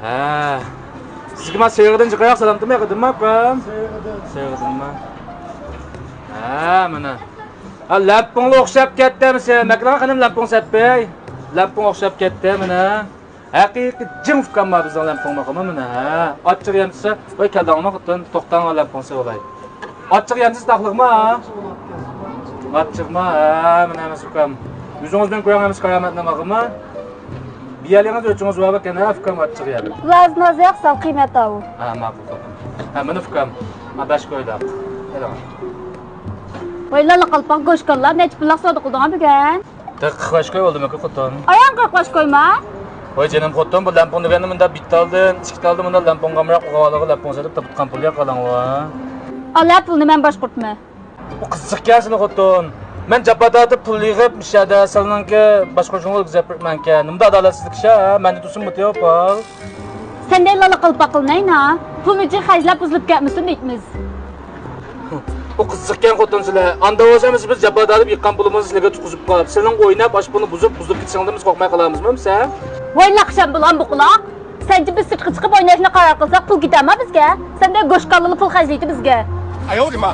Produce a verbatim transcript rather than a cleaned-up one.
ھە. سىزگە ما سېرىقىدىن چىقىراق سالامتىمۇ ياقىدىنمۇ ئاكام؟ سېرىقىدىن. سېرىقىدىنمۇ؟ ھە، مانا. ھە، لەپپىڭلار ئوخشاپ كەتتى ھەممىسى. مەكلىغان خېنىم لەپپىڭ سەپپەي. لەپپىڭ ئوخشاپ كەتتى مانا. ھەقىقىي جىڭ ئۇكام بار بىزنىڭ لەپپىڭمۇ مانا ھە. ئاچچىق يەمسە، ۋاي كەلدىڭمۇ خوتۇن، توختاڭ لەپپىڭ سېۋىلاي. ئاچچىق يەمسىز تاقلىقما؟ ئاچچىقما؟ ھە، مانا ھەممىسى ئۇكام. ئۆزىڭىز بىلەن كۆرۈڭ ھەممىسى كارامەتنى ماقۇلما؟ بىيەلىڭىز ئۆچىڭىز بار ئىكەن ھە ئۇكام ئاچچىق يەم. لازىم ھازىر ياقسال قىمەت ئاۋۇ. ھە، ماقۇل خوتۇن. ھە، مانا ئۇكام. ھە، بەش كويداق. ئېلىڭ. ۋاي لالا قالپاق گۆشكاللا، نەچچە پۇللۇق سودا قىلدىڭ بۈگۈن؟ قىرىق بەش كوي بولدىمۇ خوتۇن؟ ئايان قىرىق بەش كويما؟ ۋاي جېنىم خوتۇن، بۇ لەمپۇڭ دېگەننى مۇنداق بىت ئالدىن، ئىككى تالدىن مۇنداق لەمپۇڭ قامراق ئۇغاۋالىغا لەمپۇڭ سېلىپ تاپىتقان پۇل ياق ئالىڭ ۋا. ئالا پۇلنى مەن باشقۇرتمەن. بۇ قىزىقكەن سېنى خوتۇن. مەن جاپا تارتىپ پۇل يىغىپ مۇشەدە سىلىنىڭكى باشقۇرۇشىڭىزغا ئۆتكۈزۈپ بېرىپمەنكەن. نېمىدا ئادالەتسىزلىك ئىش ھە؟ مەندە تۇرسۇن بۇ تېۋاپ ئال. سەندەك لالا قالپاق قىلماينا. پۇلنى جىق خەجلەپ بۇزۇلۇپ كەتمىسۇن دەيمىز. بۇ قىزىقكەن خوتۇن سىلە. ئاندا بولسا ھەممىسى بىز جاپا تارتىپ يىغقان پۇلىمىزنى سىلەرگە تۇتقۇزۇپ قاپ، سىلىنىڭ ئويناپ ئاشۇ پۇلنى بۇزۇپ، بۇزۇلۇپ كېتىشىڭدىن بىز قورقماي قالامىزمۇ بىز ھە؟ ۋاي لاخشام بولغان بۇقىلاق. سەنچە بىز سىرتقا چىقىپ ئويناشنى قارار قىلساق پۇل كېتەما بىزگە؟ سەندەك گۆشكاللىلار پۇل خەجلەيتتى بىزگە. ئاياۋ دېمە.